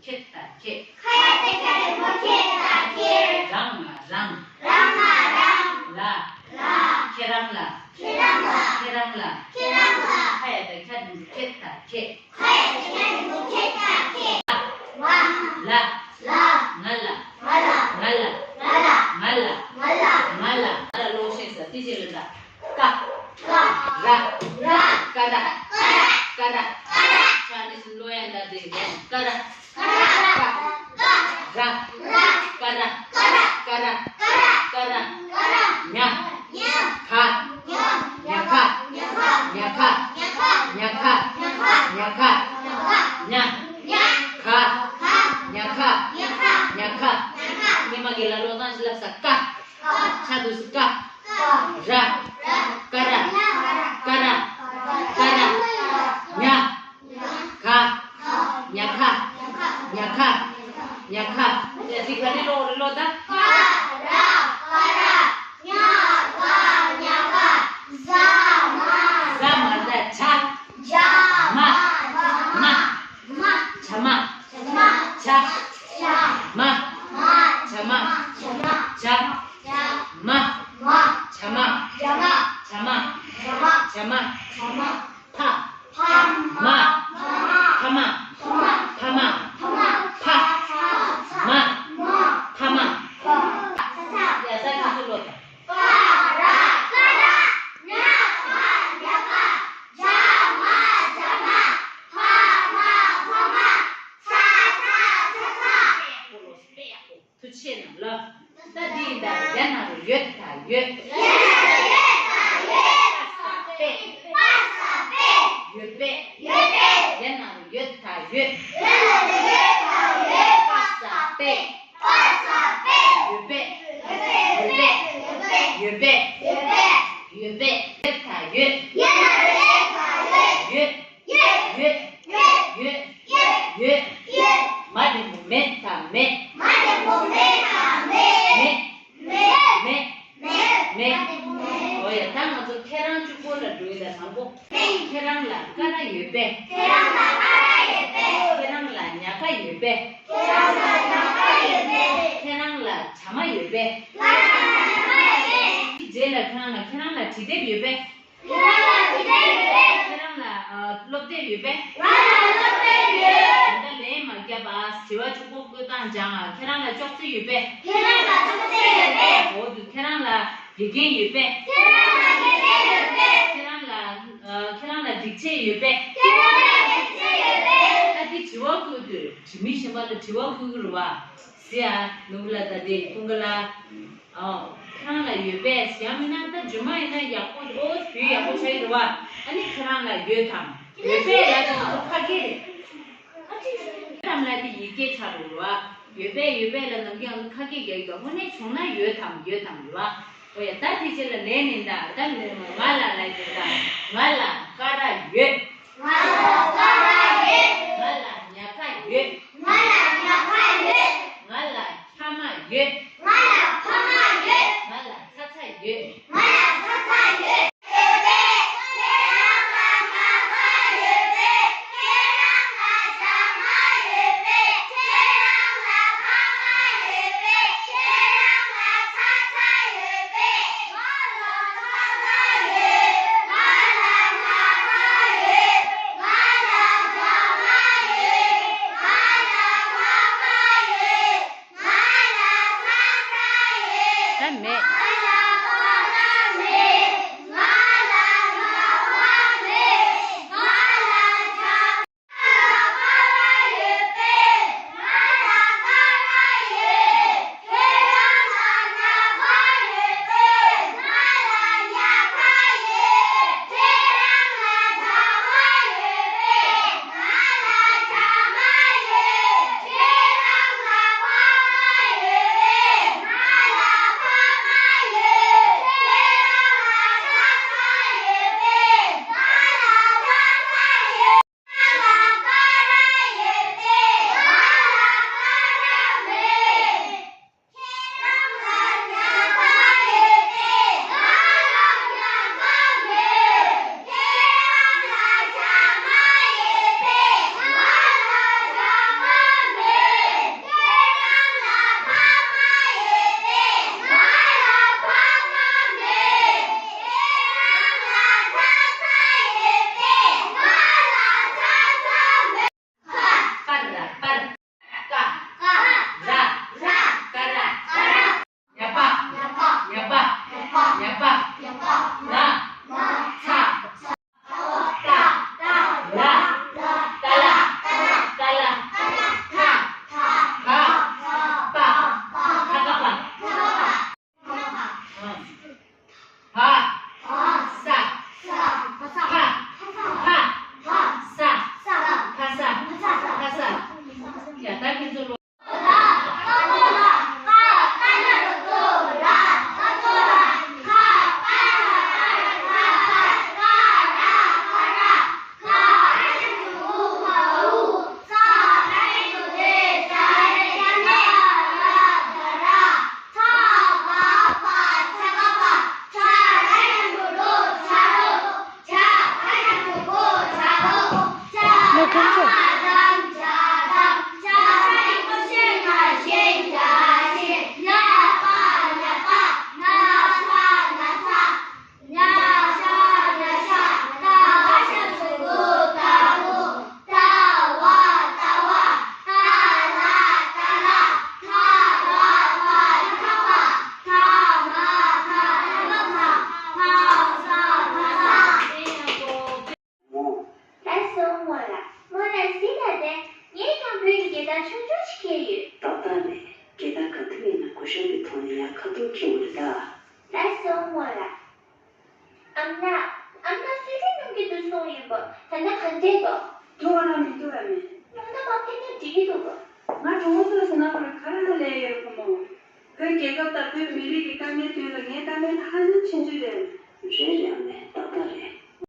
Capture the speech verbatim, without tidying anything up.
ཁྱེད་དང་ཁྱེད། ཁ་ཡ་བཏགས་ཁྱ་འགྲེང་བུ་ཁྱེད་དང་ཁྱེད། རང་ང་རང་། རང་ང་རང་། ལ། ལ། ཁྱེད་རང་ལ། ཁྱེད་རང་ལ། ཁྱེད་རང་ལ། ཁྱེད་རང་ལ། ཁ་ཡ་བཏགས་ཁྱ་འགྲེང་བུ་ཁྱེད་དང་ཁྱེད། ཁ་ཡ་བཏགས་ཁྱ་འགྲེང་བུ་ཁྱེད་དང་ཁྱེད། ལ། ལ། ལ། ང་ལ། ང་ལ། ང་ལ། ང་ལ། ང་ལ། ང་ལ། ང་ལ་ཀློག་ཤེས་ས་དེ་རྗེས་ལ་ད། ཀ། ཀ། ར། ར། ཀ་ར། ཀ་ར། ཀ་ར། ཀ་ར། ཆ་འདི་བཞིན་ཀློག་ཡ་ད་དེ་རེད། ཀ་ར། ཀ་ར། ཀ་ར། ཀ་ར། ཀ་ར། ཀ་ར། ཀ་ར། ཀ་ར། ཀ་ར། ཉ། ཉ། ག། ཉ། ཉ་ག། ཉ་ག། ཉ་ག། ཉ་ག། ཉ་ག། ཉ་ག། ཉ་ག། ཉ། ཉ། ག། ག། ཉ་ག། ཉ་ག། ཉ་ག། ཉ་ག། ཉི་མ་གི་ལ་ལོ་དང་ཞི་ལབ་ས་ཀ། ཆ་དུ་སུ་ཀ། ར། ཀ་ར། ཀ་ར། ཀ་ར། ཉ། ག། ཉ་ག། ཉ་ག། ཉ་ག། ཡ་དེ་ག་ནས་ཀློག་རེ་ཀློག་ད། ཀ་ར། ཀ་ར། ཉ་ག། ཉ་ག། ཟ་མ། ཟ་མ་ད་ཇ། ཇ། མ། མ། མ། ཇ་མ། ཇ་མ། ཇ། ཇ། མ། མ། ཇ་མ། ཇ་མ། ཇ། མ། མ། ཇ་མ། ཇ་མ། ཇ་མ། ཇ་མ། ཇ་མ། ཕ། ཕ། མ། ཕ་མ། ཕ་མ། ཕ། མ། ཕ་མ། ཕ། ཡ་ད་ཁྱེད་ཚོ་ཀློག་དང་། ཀ་ར། ཀ་ར། ཉ་ག། ཉ་ག། ཇ་མ། ཇ་མ། ཕ་མ། ཕ་མ། ཚ། ཚ། ཚ། ཚ། ཐུགས་ཆེ་གནང་ལ། ད་འདི་ཡིན་ད། ཡ་ན་རོ་ཡོད་ད་ཡོད། ཡ་ན་རོ་ཡོད་ད་ཡོད། པ་ས་པད། པ་ས་པད། ཡོད་པད། ཡོད་པད། ཡ་ན་རོ་ཡོད་ད་ཡོད། ཡ་ན་རོ་ཡོད་ད་ཡོད། པ་ས་པད། པ་ས་པད། ཡོད་པད། ཡོད་པད། ཡོད་པད། ཡོད་པད། ཡོད་པད། ཡོད་པད། ཡོད་ད་ཡོད། ཡ་ན་རོ་ཡོད་ད་ཡོད། ཡོད། ཡོད། ཡོད། ཡོད། ཡོད། ཡོད། མ་འགྲེང་བུ་མེད་ད་མེད། མ་འགྲེང་བུ་མེད་ད་མེད། མེད། མེད། མེད། མེད། མེད། འོ་ཡ། ད་ང་ཚོ་ཁྱེད་རང་གཅིག་པོ་ལ་འགྲོ་ཡིན་ད། དང་པོ། ཁྱེད་རང་ལ་ཀ་ར་ཡོད་པས། ཁྱེད་རང་ལ་ཀ་ར་ཡོད་པས། ཁྱེད་རང་ལ་ཉ་ག་ཡོད་པས། ཁྱེད་རང་ལ་ཉ་ག་ཡོད་པས། ཁྱེད་རང་ལ་ཇ་མ་ཡོད་པས། ང་ལ་ཇ་མ་ཡོད་པས། དེའི་རྗེས་ལ་ཁྱེད་རང་ལ། ཁྱེད་རང་ལ་འབྲི་དེབ་ཡོད་པས། ཁྱེད་རང་ལ་འབྲི་དེབ་ཡོད་པས། ཁྱེད་རང་ལ་ཨ་སློབ་དེབ་ཡོད་པས། ང་ལ་སློབ་དེབ་ཡོད། ད་ལན་མ་བརྒྱབ་པ། དྲི་བ་གཅིག་པོ་བཀོད་སྟངས་སྦྱང་ཨ། ཁྱེད་རང་ལ་ཅོག་ཙེ་ཡོད་པས། ཁྱེད་རང་ལ་ཅོག་ཙེ་ཡོད་པས། འོ་དུ། ཁྱེད་རང་ལ་དགེ་རྒན་ཡོད་པས། ཁྱེད་རང་ལ་དགེ་རྒན་ཡོད་པས། ཁྱེད་རང་ལ་ཨ་ཁྱེད་རང་ལ་སྒྲིག་ཆས་ཡོད་པས། ཁྱེད་རང་ལ་སྒྲིག་ཆས་ཡོད་པས། ད་འདི་དྲི་བ་བཀོད་དུས་དྲི་མི་གཞན་པ་ལ་དྲི་བ་བཀོད་ཀྱི་རེད་བ། ཟེར་ཡ། ནུབ་ལ་ད་དེ་ཀུན་དགའ་ལ། ཨོ། ཁྱེད་རང་ལ་ཡོད་པས། ཡང་མིན་ན་ད་རྗེས་མ་ཡིན་ན་ཡག་པོ། ཨོ། བུ་ཡག་པོ་ཆགས་ཀྱི་རེད་བ། ཨ་ནི་ཁྱེད་རང་ལ་ཡོད་དམ། ཡོད་པས་ལབ་དེ་ང་ཚོ་ཁ་སྐད་རེད། ཡོད་དམ་ལབ་དེ་ཡིག་སྐད་ཆགས་འགྲོ་རེད་བ། ཡོད་པས། ཡོད་པས་ལབ་ནམ་རྒྱུན་ང་ཚོ་ཁ་སྐད་རྒྱག་གི་འདུག་དངོས་གནས་བྱུང་ན་ཡོད་དམ། ཡོད་དམ་རེད་བ། ཨོ་ཡ། ད་དེ་རྗེས་ལ་ལན་ནི་ད། ད་ང་ལ་ལབ་ཀྱི་ད། ང་ལ་ཀ་ར་ཡོད། ང་ལ་ཀ་ར་ཡོད། ང་ལ་ཉ་ག་ཡོད། ང་ལ་ཉ་ག་ཡོད། ང་ལ་ཕ་མ་ཡོད། ང་ལ་ཕ་མ་ཡོད། ང་ལ་ཚ་ཚ་ཡོད། ང་ལ་ཚ་ཚ་ཡོད། ཡོད་པས། ཁྱེད་རང་ལ་ཉ་ག་ཡོད་པས། ཁྱེད་རང་ལ་ཇ་མ་ཡོད་པས། ཁྱེད་རང་ལ་ཕ་མ་ཡོད་པས། ཁྱེད་རང་ལ་ཚ་ཚ་ཡོད་པས། ང་ལ་ཁ་ལག་ཡོད། ང་ལ་ཉ་ག་ཡོད། ང་ལ་ཇ་མ་ ཆུང་ཆུང་ཞིག་སྐྱེས་ཡོད། ཏག་ཏག་རེད། སྐྱེས་དར་ག་དུས་ཡིན་ན་གུ་ཤོག་གི་ཐོག་ནས་ཡར་ཁ་ཐུག་འཁྱེར་དགོས་རེད་ད། ལགས་སོ་མོ་ལགས། ཨམ་ན། ཨམ་ན་གསོལ་རས་སྣུམ་གྱི་དུས་སོང་ཡིན་པ། ད་ནི་ག་འདྲས་འདུག་ཐུག་པ་ར་མི་ཐུག་པ་མེད། སྣུམ་ད་བབས་ཐེངས་ནས་འགྲིག་གི་འདུག་ང་གྲོང་ཚོ་ཟེར་ན་བར་ག་རེ་ལ་ལས་ཡོད་ཁོ་མོ། བོད་རྒྱལ་ཁབ་དང་བོད་མི་རིགས་ཀྱི་དཀའ་ངལ་དོན་ལ་ངའི་དཀའ་ངལ་ཧ་ཅང་ཆེན་པོ་རེད། རེད་རེད། ཨ་མས་ཏག་ཏག་རེད།